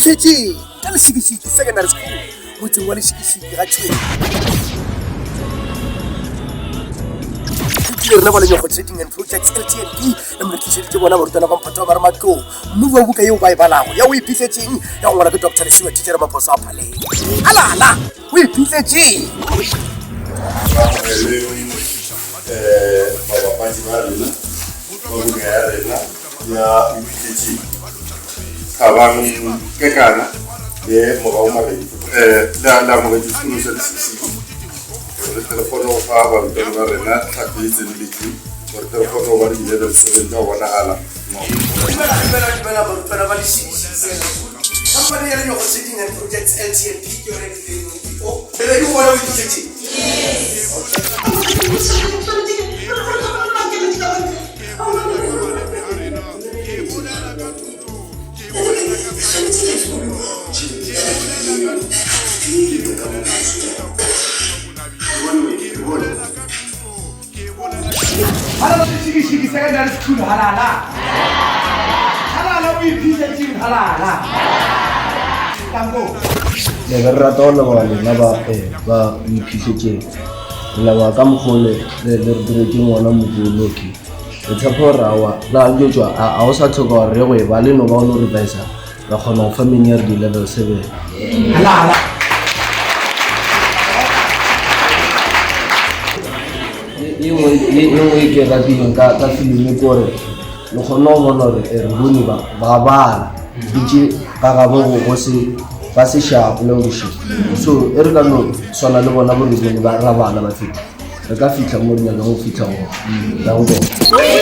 Iphitlhetšeng ka Lešikešiki Secondary School motseng wa Lešikešiki ga Tšhwene. Re tlile rena ba Lenyogo Trading and Projects LTNP le mo re tlišeditše bona barutwana ba mphato wa marematlou mmubi wa buka yeo ba e balago ya o iphitlhetšeng ya go ngwala ke Dr. Lesiba Tichere Maphoso a Phaleng. Alala o iphitlhetšeng. Amogeleng um babapadi ba rena ba buka ya rena ya o iphitlhetšeng Thabang Kekana le Mogau Maredi um le le amogetše sekolo sa Lesising gore re tle re kgone go fa barutwana ba rena tlhahlo e tseneletšeng gore tle re kgone go ba le di-level seven tša go bonagala Dumela, dumela, dumela barutwana ba Lesisi Secondary School. Company ya Lenyogo Trading and Projects LTNP ke yone e tlileng o. Le ready go bona o iphitlhetšeng? Halala Lešikešiki Secondary School halala. Halala o iphihletseng halala. Tanko. Ne re rata go leboga lena ba eh, ba iphihletseng re leboga ka mokgwa o le le le re diretšeng wona mobu ke re tshepa gore awa le ga ke tšwa a o sa tlhoka gore re go e ba le no ba o no revisa ra kgona go fa many re di-level seven. Halala. E nngwe e ke e ratileng ka ka filimi ke gore le kgone go bona gore eh, re bone ba ba bala itse ga gabo go go se ba se shapo le bošego so e re ka no swana le bona bo re bone ba ra bala ba feta re ka fitlha mo re nyakang go fitlha gona. Danko.